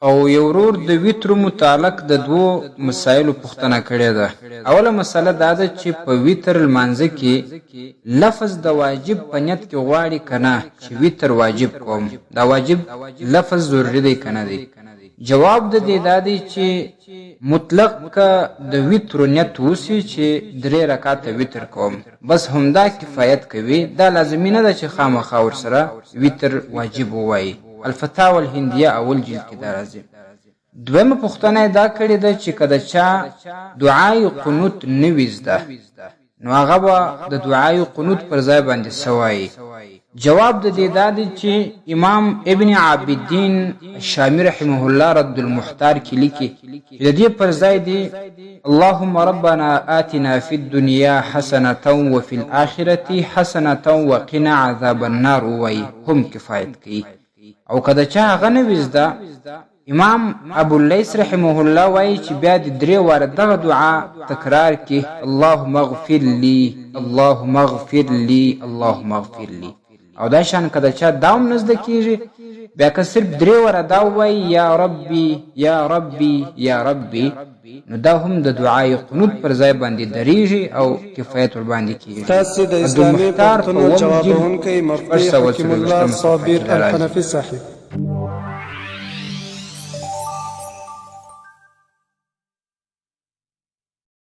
او یو ورور د وترو متعلق د دوو مسایلو پوښتنه کړې ده. اوله مسله دا ده چې په وتر لمانځه کې لفظ د واجب په نیت کې غواړي که نه چې وتر واجب کوم، دا واجب لفظ ضروري دی که نه دی؟ جواب د دې دا دی چې مطلق که د وترو نیت وسي چې درې رکعته وتر کوم بس همدا کفایت کوي، دا لازمي نه ده چې خامخا ورسره وتر واجب ووایي. الفتاوی الهندیه اول جلد کې دا راځي. دویمه پوښتنه یې دا کړې ده چې که د چا دعای قنوت نه وي زده نو هغه به د دعای قنوت پر ځای باندې څه وایي؟ جواب د دې دا دی چې امام ابن عابدین الشامي رحمه الله رد المحتار کې لیکي چې د دې پر ځای دی اللهم ربنا آتنا فی الدنیا حسنة وفي الآخرة حسنة وقنا عذاب النار ووایي هم کفایت کوي. او که د چا هغه نه وي زده، امام ابو اللیث رحمه الله وایي چې بیا دې درې واره دغه دعا تکرار کړي، اللهم اغفر لي، اللهم اغفر لي، اللهم اغفر لي. او دا شان که د چا دا هم نه زده کېږي، بیا که صرف درې واره دا ووایي، یا ربي، یا ربي، یا ربي، نو دا هم د دعای قنوت پر ځای باندې درېږي او کفایت ورباندې کېږي. ستاسې د اسلامي عبدالمختار په پوښتنو اووم جلد جوابوونکی شپږ مفتي سوه حکیم څلوېښتمه الله صفحه کې صابر دا راځي. الحنفي صاحب.